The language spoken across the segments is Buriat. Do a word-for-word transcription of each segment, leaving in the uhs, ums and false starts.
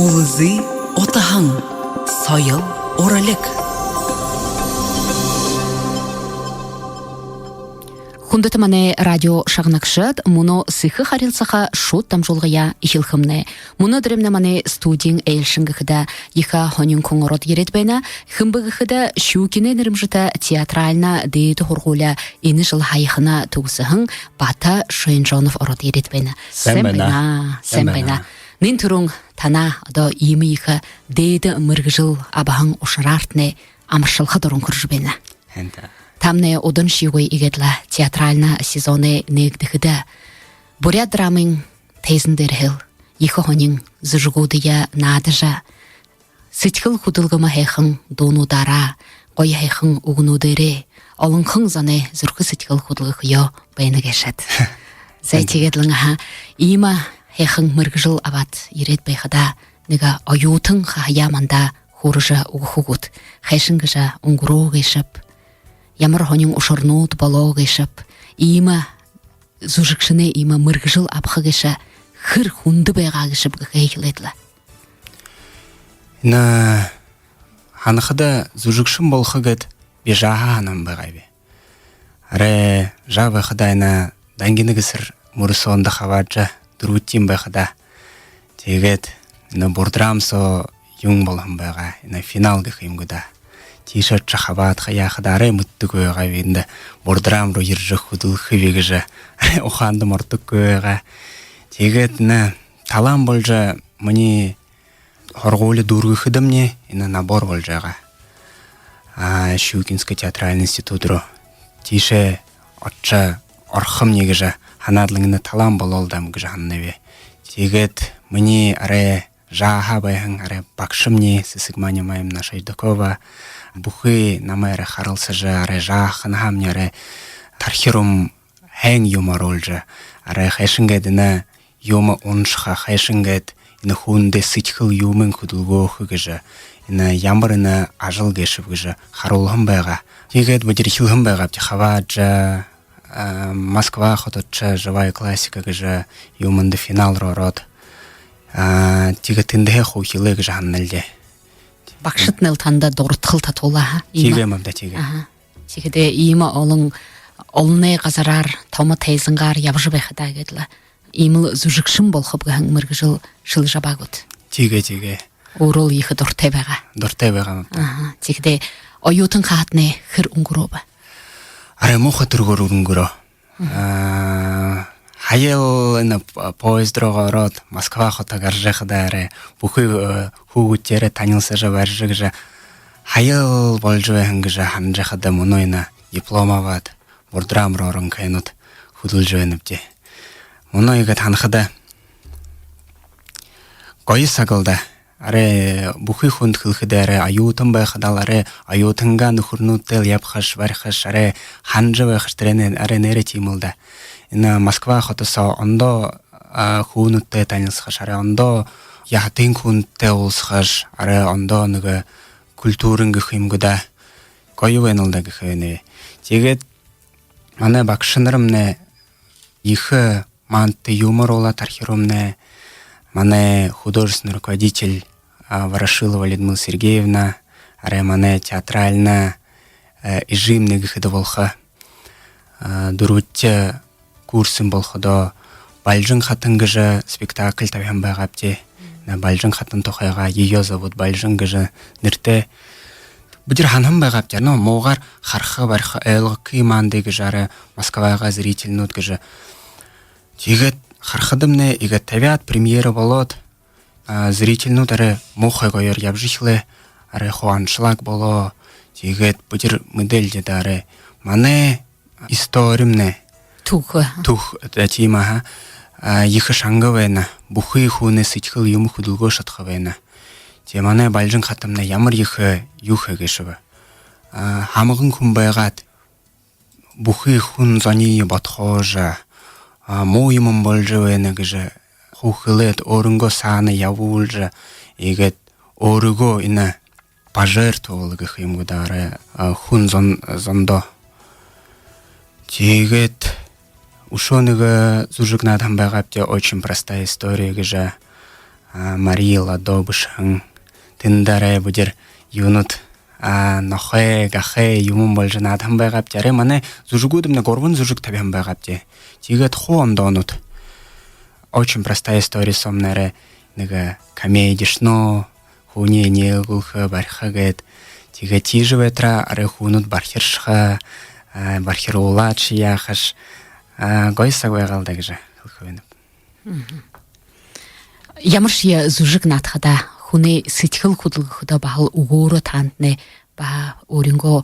Үлзы утаһан. Соёл, уралиг. Хүндэтэ манай радио шагнагшад, мүнөө сэхэ харилсаха шууд дамжуулгаяа эхилхэмнай. Мүнөөдэрэймнай манай студиин айлшан гэхэдэ ехэ һонин хүн ороод ерээд байна. Хэн бэ гэхэдэ, Щукинэй нэрэмжэтэ театральна дээдэ һургуули энэ жэл һаяхана түгэсэһэн Бата Шойнжонов ороод ерээд байна. Сайн байна. Сайн байна. Нэн түрүүн танаа одоо иимэ ехэ дээдэ мэргэжэл абаһан ушараартнай амаршалха дуран хүрэжэ байна. Һайн даа. Тамнай уданшьегүй иигээд лэ театральна сезоной нээгдэхэдэ, буряад драмын тайзан дээрэһээл ехэ һонин зүжэгүүдые наадажа, сэдьхэл хүдэлгэмэ һайхан дуунуудаараа, гоё һайхан үгэнүүдээрээ олонхон зоной зүрхэ сэдьхэл хүдэлгэхэеэ байна гээшэт. Зай, тиигээд лэ, аха, иимэ һайхан мэргэжэл абаад ерээд байхадаа, нэгэ оюутан хаһаяа манда хөөрэжэ үгэхэ гүт? Хайшан гэжэ үнгэрөө гээшэб, ямар һонин ушарнууд болоо гээшэб, иимэ зүжэгшэнэй иимэ мэргэжэл абаха гээшэ хэр хүндэ байгаа гээшэб гэхэ хэлээд лэ. Энэ һанахада, зүжэгшэн болохо гээд би жаахан һанаһан байгааб. Арай жаа байхадаа, энэ Дангина Гэсэр мүрысөөндэ хабаадажа, дүрбэдэхиин байхадаа. Тиигээд энэ Бурдрам соо юун болоһон байгаа, энэ финал гэхэ юм гү даа. Тиишээ ошожо хабаадаха яахадаа, арай мэдэдэггүй байгааб, эндэ Бурдрам руу ерэжэ хүдэлхэб гэжэ ухаандам ородоггүй байгаа. Тиигээд энэ талаан боложо, минии һургуули дүүргэхэдэмни энэ набор боложо байгаа. А, Щукинский театральный институт руу. Тиишээ ошожо орохомни гэжэ һанаад лэ, энэ талаан болоол даа гэжэ һананаб. Тиигээд минии арай жаахан байһан арай багшамни Сэсэгма Нимаевна Шойдокова бүхы намайе арай харалсажа, арай жааханһаамни арай тархи руумни һайн юумэ оруулжа, арай хайшан гээд энэ юумэ уншаха, хайшан гээд энэ хүндэ сэдьхэл юумыень хүдэлгөөхэ гэжэ, энэ ямар энэ ажал гээшэб гэжэ харуулһан байгаа. Тиигээд бидэ эхилһэн байгаабди хабаадажа, а, Москва хотодо «Живая классика» гэжэ юумэндэ финал руу ороод, а, тиигээд тэндэһээ хуу эхилээ гэжэ һананал даа. Багшатнай лэ танда дурадхал татуулаа, аха? Иимэ. Тиигээ юм даа, тиигээ. Аха. Тиихэдээ иимэ олон, олоной газараар, томо тайзангаар ябажа байхадаа гээд лэ, иимэл зүжэгшэн болохоб гэһэн мэргэжэл шэлэжэ абаа гүт? Тиигээ, тиигээ. Өөрөө лэ ехэ дуратай байгаа. Дуратай байгаа юм даа. Аха. Тиихэдээ оюутан хаһатнай хэр үнгэрөө бэ? Арай муухай түргөөр үнгэрөө. А, һаял энэ п-, поезд руугаа ороод, Москва хото гаража байхадаа, арай бүхы, э, хүүгэдтэй танилсажа, барижа гэжэ, һаял боложо байһан гэжэ һанажа байхада, мүнөө энэ диплом абаад, Бурдрам руу орон, кинодо хүдэлжэ байнабди. Мүнөө иигээд һанахада, гоё саг лэ даа. Арай бүхы хүндэ хэлэхэдэ, арай оюутан байхадаа лэ, арай оюутангаа нүхэрнүүдтэй лэ ябахаш, барихаш, арай һанажа байхаш, тэрэнэй арай нээрээ тиимэл даа. Энэ Москва хото соо ондоо, а, хүнүүдтэй танилсахаш, арай ондоо яһатан хүнүүдтэй уулзахаш, арай ондоо нэгэ культурын гэхэ юм гү даа. Гоё байнал даа гэхэ байнаб. Тиигээд манай багшанармнай ехэ манда юумэ оруулаа тархи руумни. Манай художественный руководитель, а, Ворошилова Людмила Сергеевна, арай манай театральна, э, эжымни гэхэдэ болохо. А, дүрбэдэхи курсын болоходоо «Бальжан хатан» гэжэ спектакль табиһан байгаабди. Энэ Бальжан хатан тухайгаа, «Её зовут Бальжан» гэжэ нэрэтэй. Бидэ һанаһан байгаабди, но муугаар хараха, бариха, ойлгохогүй маанадые гэжэ, арай Москвагай зрительнүүд гэжэ. Тиигээд харахадамнай, иигээд табяад, премьера болоод, а, зрительнүүд арай муухай гоёор ябажа эхилээ, арай хуу аншлаг болоо. Тиигээд бидэ мэдээл даа, арай манай историмнай, түүхэ, түүхэ, э, тиимэ, аха, а, ехэ шанга байна, бүхы хүнэй сэдьхэл юумэ хүдэлгөө шадаха байна. Тиигээд манай Бальжан хатамнай ямар ехэ, э, юу хээ гээшэб. А, һамган хүн байгаад, бүхы хүн зониие бодхоожо, а, муу юумэн боложо байна гэжэ хуу хэлээд, өөрынгөө саана ябуулжа, иигээд өөрыгөө энэ пожертвовал гэхэ юм гү даа, арай, а, хүн зон-, зондоо. Тиигээд үшөө нэгэ зүжэг наадаһан байгаабди, «Очень простая история» гэжэ. Мари Ладо бэшэһэн, тэндэ арай бүдэр юунууд, нохой, гахай юумэн болжо наадаһан байгаабди. Арай манай зүжэгүүдэмнай гурбан зүжэг табиһан байгаабди. Тиигээд хуу ондоонууд. Очень простая история соомнай арай нэгэ комедишно, хүниие энеэлүүлхэ, бариха гээд. Тиигээд тиижэ байтараа арай хүнүүд бархиршаха, бархируулаадшье яахаш, гоё саг байгаал даа гэжэ хэлэхэ байнаб. Ямаршье зүжэг наадахадаа, хүнэй сэдьхэл хүдэлгэхэдөө баһал үгөөрөө таанаднай баһа өөрынгөө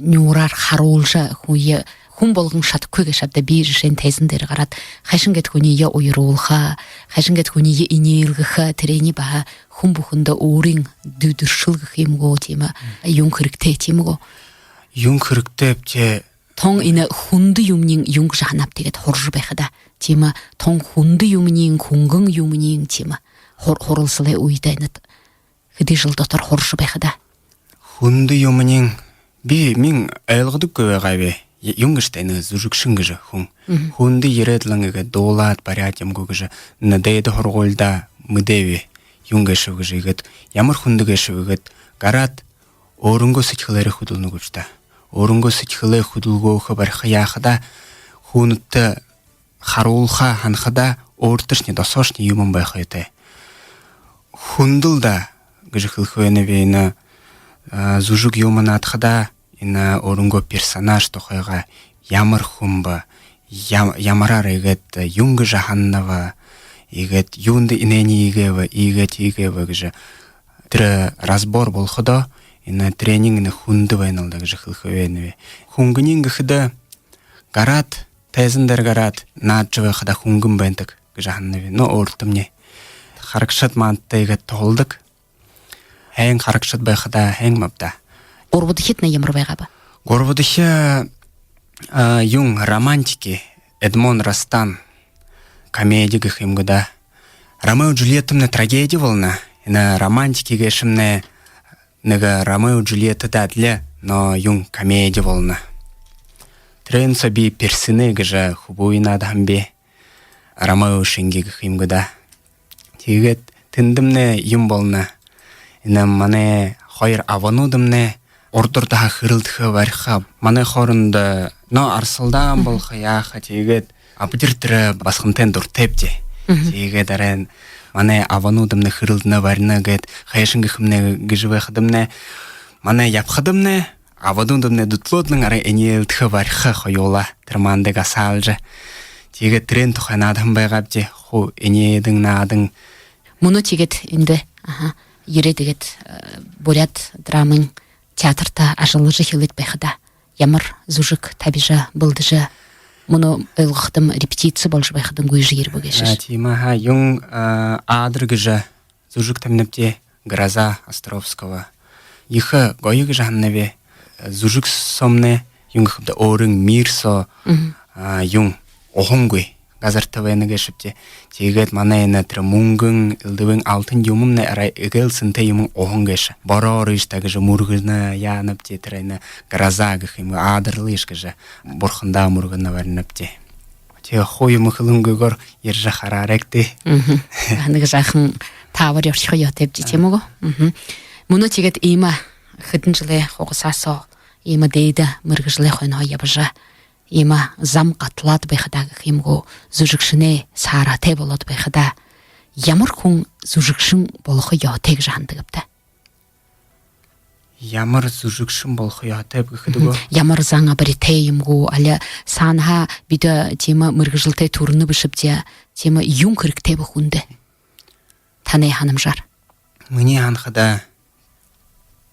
нюураар харуулжа, хүниие, хүн болгон шадахагүй гээшэ ааб даа. Би жэшээнь тайзан дээрэ гараад, хайшан гээд хүниие уяруулха, хайшан гээд хүниие энеэлгэхэ, тэрэниие баһа хүн бүхэндэ өөрын дүдэршэл гэхэ юм гү, тиимэ, юун хэрэгтэй, тиимэ гү? Юун хэрэгтэйб, тэ. Тон энэ хүндэ юумэниинь юун гэжэ һанааб, тиигээд һуража байхадаа, тиимэ, тон хүндэ юумэниинь, хүнгэн юумэниинь, тиимэ, һур-, һуралсалай үедэ, энэ хэды жэл дотор һуража байхадаа. Хүндэ юумэниинь би, мин ойлгодоггүй байгааб. Юун гээшэб даа энэ зүжэгшэн гэжэ хүн. Хүндэ ерээд лэ иигээд дуулаад бариад юм гү гэжэ, энэ дээдэ һургуулида мэдээб, юун гээшэб гэжэ. Иигээд ямар хүндэ гээшэб, иигээд гараад өөрынгөө сэдьхэлээрээ хүдэлнэ гүбши даа. Өөрынгөө сэдьхэлээ хүдэлгөөхэ, бариха яахадаа, хүнүүдтэ харуулха һанахадаа, өөртэшни, досоошни юумэн байха ёһотой. Хүндэл даа гэжэ хэлэхэ байнаб. Энэ зүжэг юумэ наадахадаа, энэ өөрынгөө персонаж тухайгаа, ямар хүн бэ, ямараар, иигээд юун гэжэ һанана бэ, иигээд юундэ энээниие иигээб, иигээд иигээб гэжэ тэрэ разбор болоходоо, энэ тэрэниинь энэ хүндэ байнал даа гэжэ хэлэхэ байнаб. Хүнгэниинь гэхэдэ, гараад, тайзан дээрэ гараад наадажа байхадаа хүнгэн байндаг гэжэ һананаб. Но өөртэмни харагшад маанадтай иигээд туһалдаг. Һайн харагшад байхадаа һайн ааб даа. Гурбадахитнай ямар байгааб? Гурбадахи, юун, романтики, Эдмон Ростан, комеди гэхэ юм гү даа. Ромео Джульеттамнай трагеди болоно. Энэ романтики гээшэмнай нэгэ Ромео Джульеттатай адли, но юун, комеди болоно. Тэрээн соо би персынэ гэжэ хүбүүе наадаһан би. Ромео шэнги гэхэ юм гү даа. Тиигээд тэндэмнай юун болоно. Энэ манай хоёр абануудамнай урда урдаһаа хэрэлдэхэ, бариха, манай хоорондо, но, арсалдаан болохо, яаха, тиигээд абадир тэрэ басагантайнь дуратайбди. Тиигээд арай манай абануудамнай хэрэлдэнэ, барина гээд, хайшан гэхэмнай гэжэ байхадамнай, манай ябахадамнай, абануудамнай дүтэлөөд лэ арай энеэлдэхэ, бариха хоюулаа, тэрэ маанадые гасаалжа. Тиигээд тэрээн тухай наадаһан байгаабди, хуу энеэдэн, наадан. Мүнөө тиигээд эндэ, аха, ерээд, тиигээд буряад драмын театрта ажаллажа эхилээд байхадаа, ямар зүжэг табижа, бэлдэжэ, мүнөө ойлгоходом, репетици боложо байхадань гүйжэ ерэбэ гээшэш. Тиимэ, аха, юун, «Аадар» гэжэ зүжэг табинабди, «Гроза» Островского. Ехэ гоё гэжэ һананаб. Зүжэг соомнай юун гэхэб даа, өөрын мир соо юун, уһангүй газарта байна гээшэбди. Тиигээд манай энэ тэрэ мүнгэн, элдэбын, алтан юумэмнай арай эгээл сэнтэй юумэн уһан гээшэ. Бороо орыш даа гэжэ мүргэнэ, яанабди, тэрэ энэ гроза гэхэ юм, аадарлыш гэжэ бурхандаа мүргэнэ, баринабди. Тиигээд хуу юумэ хэлэнгүйгөөр ерэжэ хараарайгты. Нэгэ жаахан таабари орхихо ёһотойбди, тиимэ гү? Мүнөө тиигээд иимэ хэдэн жэлэй хугасаа соо иимэ дээдэ мэргэжэлэй хойноһоо ябажа, иимэ зам гаталаад байхадаа гэхэ юм гү, зүжэгшэнэй саарһатай болоод байхадаа, ямар хүн зүжэгшэн болохо ёһотой гэжэ һанадаг бта? Ямар зүжэгшэн болохо ёһотойб гэхэдэ гү? Ямар зан абаритай юм гү, али саанаһаа бидэ тиимэ мэргэжэлтэй түрэнэ бэшэбди, тиимэ юун хэрэгтэйб хүндэ, танай һанамжаар? Минии һанахада,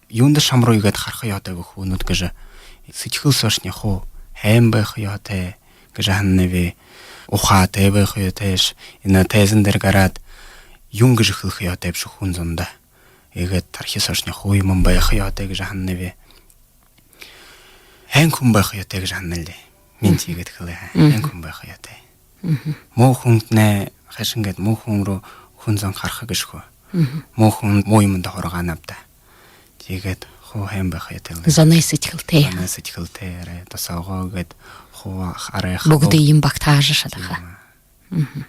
юундэ шамруу иигээд хараха ёһотойб хүнүүд гэжэ. Сэдьхэл соошни хуу һайн байха ёһотой гэжэ һананаб. Ухаатай байха ёһотойш. Энэ тайзан дээрэ гараад, юун гэжэ хэлэхэ ёһотойбши хүн зондо. Иигээд тархи соошни хуу юумэн байха ёһотой гэжэ һананаб. Һайн хүн байха ёһотой гэжэ һананал даа. Мин тиигээд хэлээ, һайн хүн байха ёһотой. Муу хүнтнай, хайшан гээд муу хүн руу хүн зон хараха гээшэ хөө. Муу хүн муу юумэндэ һургаанаб даа. Тиигээд хуу һайн байха ёһотой лэ. Зоной сэдьхэлтэй. Зоной сэдьхэлтэй, арай досоогоо гээд хуу арай хадуу. Бүгэдыень багтаажа шадаха. Тиимэ.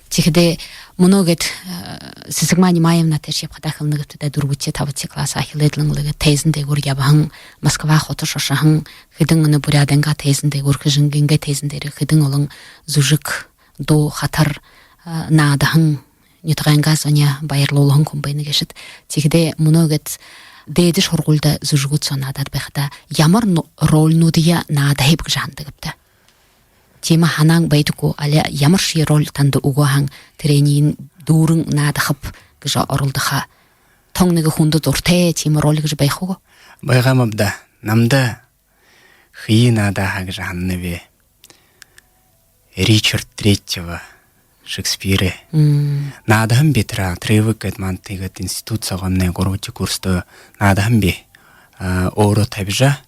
Тиихэдээ Мүнөө гээд, э, Сэсэгма Нимаевна тээшэ ябахадаа хэлэнэ гээбта даа, дүрбэдэхи, табадахи класс эхилээд лэ, иигээд тайзан дээгүүр ябаһан, Москва хотошье ошоһон, хэдэн энэ буряадайнгаа тайзан дээгүүр, Хэжэнгынгээ тайзан дээрэ хэдэн олон зүжэг, дуу, хатар, э, наадаһан, нютагайнгаа зониие баярлуулһан хүн байна гээшэт. Тиихэдээ мүнөө гээд дээдэ һургуулида зүжэгүүд соо наадаад байхадаа, ямар но-, рольнуудые наадааб гэжэ һанадагбта? Тиимэ һанаан байдаг гү, али ямаршье роль танда үгөө һаань, тэрэниие дүүрэн наадахаб гэжэ оролдохо? Тон нэгэ хүндэ дуратай тиимэ роль гэжэ байха гү? Байгаа юм ааб даа. Намда хии наадаа һаа гэжэ һананаб. Ричард Третьего, Шекспирэй. Мм. Наадаһан би тэрэ отрывок гээд, манда иигээд институт соогоо, манай гурбадахи курста наадаһан би. А, өөрөө табижа,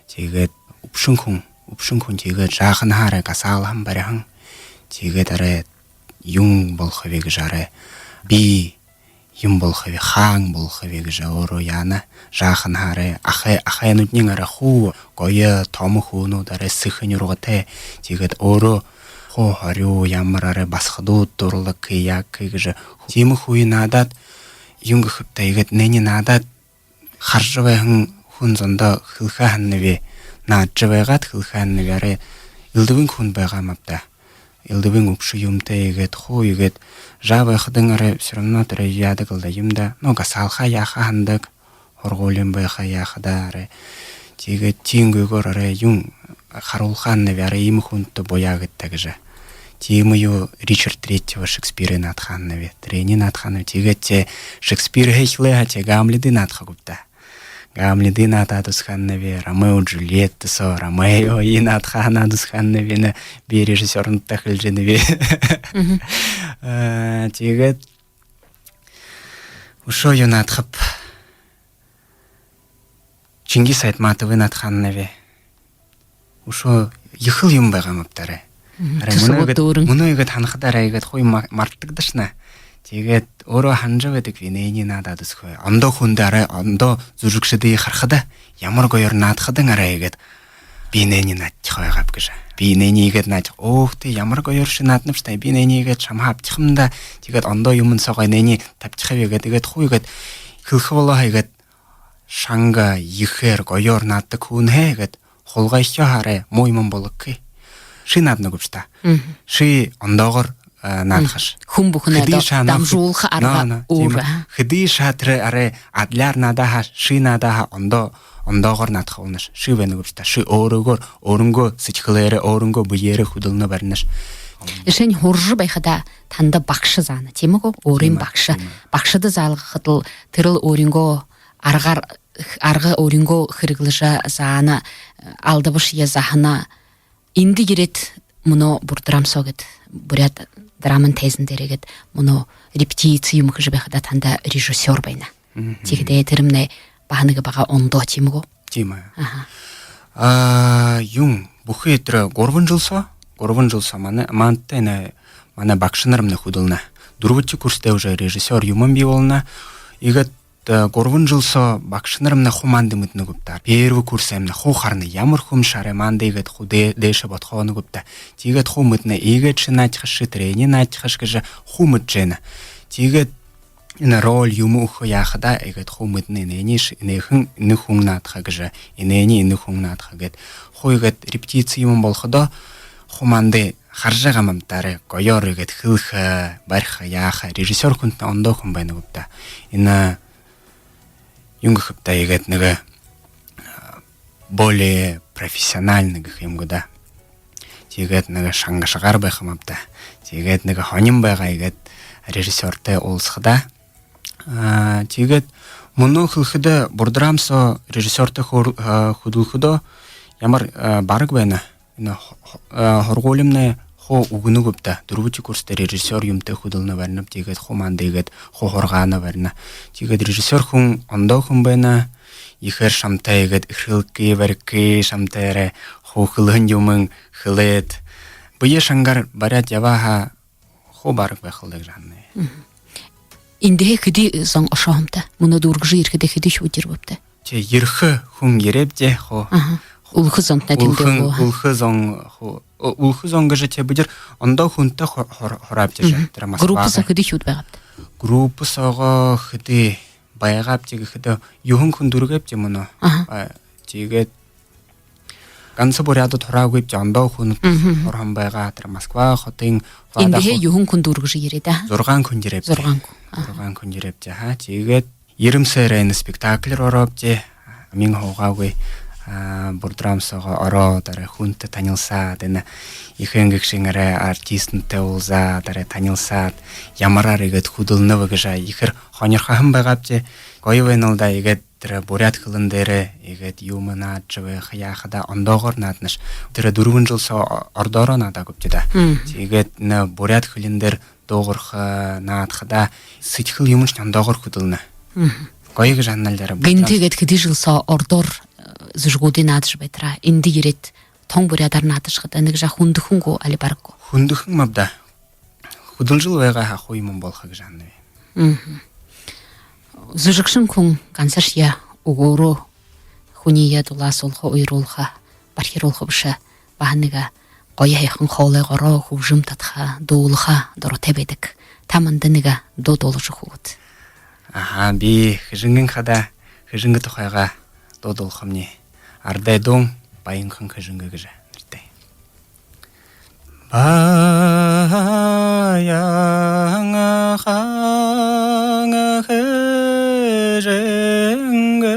тиигээд үбшэн хүн, үбшэн хүн, тиигээд жаахан һаа арай гасаалһан бариһан. Тиигээд арай юун болохоб гэжэ, арай би юун болохоб, хаан болохоб гэжэ өөрөө яана. Жаахан һаа арай ахай-, ахайнуудынь арай хуу гоё томо хүнүүд, арай сэхэ нюргатай. Тиигээд өөрөө хуу хорюу, ямар арай басагадууд дурлаг, яаг гэжэ. Тиимэ хүниие наадаад, юун гэхэб даа, иигээд энээниие наадаад, хаража байһан хүн зондо хэлэхэ һананаб, наадажа байгаад хэлэхэ һананаб, арай элдэбын хүн байгаа юм ааб даа. Элдэбын үбшэ юумэтэй, иигээд хуу, иигээд жаа байхадань арай всё равно тэрэ яадаг лэ даа юм даа. Но гасаалха яаха һанадаг, һургуулиин байха яаха даа арай. Тиигээд тиимэгээр арай юун харуулха һананаб, арай иимэ хүнтэй буяа гээд даа гэжэ. Тиимэ юу, Ричард Третьего, Шекспирые наадаха һананаб, тэрэниие наадаха һананаб. Тиигээд тээ Шекспирһээ эхилээ һаа, тээ Гамледые наадаха гүб даа. Гамледые наадаад үзэхэ һананаб, Ромео Джульетта соо Ромеоие наадаха һанаад үзэхэ һананаб, энэ би режиссёрнуудта хэлэжэ байнаб. Мгм. Э, тиигээд үшөө юу наадахаб? Чингис Айтматовые наадаха һананаб. Үшөө ехэл юм байгаа юм ааб даа арай. Мгм. Арай мүнөө иигээд, мүнөө иигээд һанахадаа арай иигээд хуу ма-, мартагдашана. Тиигээд өөрөө һанажа байдаг би, энээниие наадаад үзэхэ. Ондоо хүндэ, арай ондоо зүжэгшэдые харахада, ямар гоёор наадахадань арай иигээд би энээниие наадахаяа байгааб гэжэ. Би энээниие иигээд наадахаяа, өөһ, тээ ямар гоёор ши нааданабши даа, би энээниие иигээд шамһаа абтахам даа. Тиигээд ондоо юумэн соогоо энээниие табихаб гээд, иигээд хуу иигээд хэлэхэ болоо һаа, иигээд шанга ехээр гоёор наададаг хүнһөө иигээд хулгайхёо һаа арай муу юумэн болохогүй. Ши наадана гүбши даа. Мгм. Ши ондоогоор, э, наадахаш. Хүн бүхэн хэды одоо шаа наа дамжуулха арга, наа, наа, өөр, тиимэ, аа. Хэды шаа тэрэ арай адляар наадаа һаа, ши наадаа һаа, ондоо, ондоогоор наадаха болоноши. Ши байна гүбши даа. Ши өөрыгөөр, өөрынгөө сэдьхэлээрээ, өөрынгөө бэеэрээ хүдэлнэ баринаш. Жэшээнь, һуража байхада танда багша заана, тиимэ гү? Өөрын, тиимэ, багша. Тиимэ. Багшада заалгахадал, тэрэл өөрынгөө аргаар, арга өөрынгөө хэрэглэжэ заана, алдабашье заһана. Эндэ ерээд, мүнөө Бурдрам соо гээд, буряад драмын тайзан дээрэ гээд, мүнөө репетици юумэ хэжэ байхада танда режиссёр байна. Мгм. Тиихэдээ тэрэмнай баһа нэгэ бага ондоо, тиимэ гү? Тиимэ. Аха. А, юун, бүхы тэрэ гурбан жэл соо, гурбан жэл соо манай, манда энэ, манай багшанармнай хүдэлнэ. Дүрбэдэхи курста уже режиссёр юумэн бии болоно. Иигээд, э, гурбан жэл соо багшанармнай хуу манда мэдэнэ гүб даа. Первый курсаймнай хуу харана, ямар хүмши арай манда иигээд хуу дэ-, дээшээ бодхооно гүб даа. Тиигээд хуу мэдэнэ, иигээд ши наадахаш, ши тэрэниие наадахаш гэжэ хуу мэдэжэ байна. Тиигээд энэ роль юумэ үгэхэ яахадаа, иигээд хуу мэдэнэ, энээниие ши-, энээхэн энэ хүн наадаха гэжэ, энээниие энэ хүн наадаха гээд. Хуу иигээд репетици юумэн болоходоо, хуу манда хаража байгаа юм ааб даа арай, гоёор иигээд хэлэхэ, бариха, яаха. Режиссёр хүнтнай ондоо хүн байна гүб даа. Энэ юун гэхэб даа, иигээд нэгэ, а, более профессиональный гэхэ юм гү даа. Тиигээд нэгэ шангашагаар байха юм ааб даа. Тиигээд нэгэ һонин байгаа, иигээд режиссёртой уулзахадаа. А, тиигээд мүнөө хэлэхэдэ, Бурдрам соо режиссёртой хү-, а, хүдэлхэдөө ямар, а, бараг байна. Энэ ху-, ху-, а, һургуулимнай хуу үгэнэ гүб даа. Дүрбэдэхи курста режиссёр юумэтэй хүдэлнэ барина, тиигээд хуу манда иигээд хуу һургаана барина. Тиигээд режиссёр хүн ондоо хүн байна. Ехээр шамтай иигээд эхирхэлхэгүй, барихагүй, шамтай арай хуу хэлэһэн юумэн хэлээд, бэе шангаар бариад ябаа һаа, хуу бараг байха лэ даа гэжэ һананаб. Мгм. Эндэһээ хэды зон ошоо һэмта? Мүнөө дүүргэжэ ерэхэдээ хэды хүнүүд ерэбэбта? Тээ, ерэхэ хүн ерээбди хуу. Аха. Үлэхэ зонтнай тэндээ үлэхэ, үлөө, аха, үлэхэ зон хуу Ү-, Үлхы зон гэжэ тиигээд бидэ ондоо хүнтэй ху-, хур-, хураабди. Мгм. Тэрэ группа Москваһаа соо хэды хүнүүд байгаабта? Группа соогоо хэды байгаабди гэхэдэ, юһэн хүн дүүргээбди мүнөө. Аха. А, тиигээд ганса буряадууд хураагүйбди, ондоо хүн, мгм, хураһан байгаа. Тэрэ Москва хотын хулгайда. Эндэһээ ху-, юһэн хүн дүүргэжэ ерээ даа. Зургаан хүн ерээбди. Зургаан хүн. Аха. Зургаан хүн ерээбди, аха. Тиигээд ерэн сарай энэ спектакль руу орообди. Амин һуугаагүй, а, Бурдрам соогоо ороод, арай хүнтэй танилсаад, энэ ехэ гэгшын арай артистнуудтай уулзаад, арай танилсаад, ямараар иигээд хүдэлнэб гэжэ ехээр һонирхоһон байгаабди. Гоё байнал даа, иигээд тэрэ буряад хэлэн дээрэ иигээд юумэ наадажа байха, яахадаа ондоогоор нааданаш. Тэрэ дүрбэн жэл соо ородоороо наадаагүйбди даа. Мгм. Тиигээд энэ буряад хэлэн дээрэ дуугарха, наадахадаа сэдьхэл юумэншни ондоогоор хүдэлнэ. Мгм. Гоё гэжэ һананал даа. Гэнтэ иигээд хэды жэл соо ородоор, э, зүжэгүүдые наадажа байтараа, эндэ ерээд тон буряадаар наадажахада нэгэ жаа хүндэхэн гү, али бараг гү? Хүндэхэн ааб даа. Хүдэлжэл байгаа һаа, хуу юумэн болохо гэжэ һананаб. Мгм. Зүжэгшэн хүн гансашье үгөөрөө хүниие дулаасуулха, уяруулха, бархируулха бэшэ, баһа нэгэ гоё һайхан хоолойгоороо хүгжэм татаха, дуулаха дуратай байдаг. Та манда нэгэ дуу дуулажа үгыт. Аха, би Хэжэнгын хадаа, Хэжэнгэ тухайгаа дуу дуулахамни. Арадай дуун, «Баянхан Хэжэнгэ» гэжэ нэрэтэй. Баянхан Хэжэнгэ,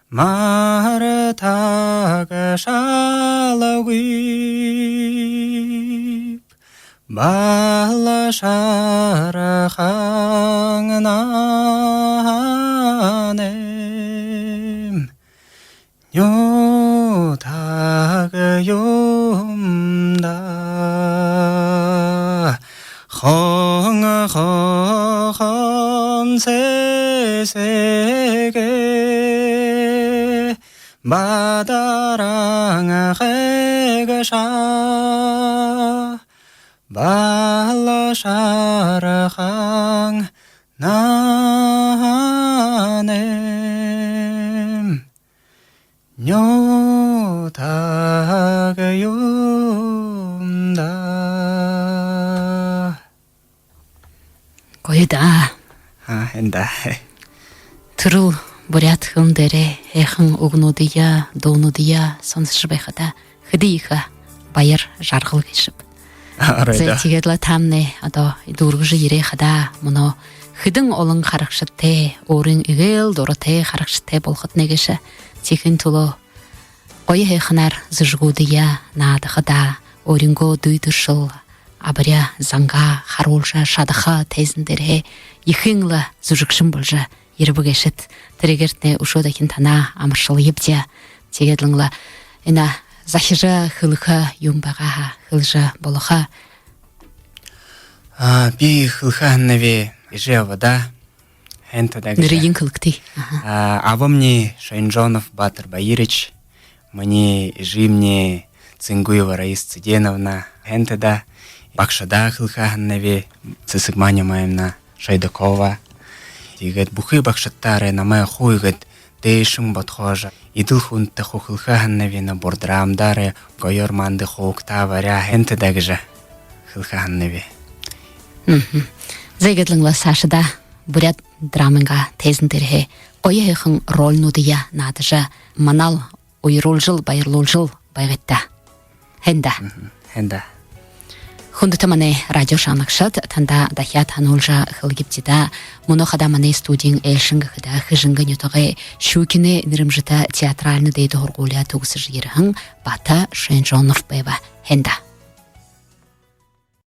мартагшалгүйб, Балшархан наһанайм. Нютаг юм даа. Хон хохон сэсэгээ бадаран хэгшэ, Балшархан наһанайм. Нютаг юм даа. Гоё даа. А, һайн даа. Түрэл буряад хэлэн дээрэ һайхан үгэнүүдые, дуунуудые соносожо байхада хэды ехэ баяр жаргал гээшэб. Орой даа. Зай, тиигээд лэ таамнай одоо дүүргэжэ ерээ хадаа, мүнөө хэдэн олон харагшадтай, өөрын эгээл дуратай харагшадтай болохотнай гээшэ. Тиихын түлөө гоё һайханаар зүжэгүүдые наадахадаа, өөрынгөө дүй дүршэл, абари зангаа харуулжа шадаха тайзан дээрэһээ ехэнхи лэ зүжэгшэн боложо ерэбэ гээшэт. Тэрэгээртнай үшөө дахин танаа амаршалаябди. Тиигээд лэ энэ захижа хэлэхэ юумэн байгаа һаа, хэлэжэ болохо. А, би хэлэхэ һананаб, эжы абадаа һайн даа гэжэ. Нэрыень хэлэгты. Аха. А, абамни Шойнжонов Батор Баирович, минии эжымни Цынгуева Раиса Цыденовна, һайн даа. Багшадаа хэлэхэ һананаб, Сэсэгма Нимаевна Шойдакова. Тиигээд бүхы багшадтаараа намайе хуу иигээд дээшэнь бодхоожо, эдэл хүндэ хуу хэлэхэ һананаб, энэ Бурдрамдаараа гоёор манда хуу угтаа баряа, һайн даа гэжэ хэлэхэ һананаб. Мгм. Зай, иигээд лэ саашадаа буряад драмынгаа тайзан дээрэһээ гоё һайхан рольнуудые наадажа, манаал уяруулжал, баярлуулжал байгыт даа. Һайн даа. Мгм. Һайн даа. Хүндэтэ манай радио шагнагшад, танда дахяад һануулжа хэлэхэбди даа. Мүнөө хадаа манай студиин айлшан гэхэдэ Хэжэнгын нютагай Щукинай нэрэмжэтэ театральна дээдэ һургуулияа түгэсэжэ ерэһэн Бата Шойнжонов байба. Һайн даа.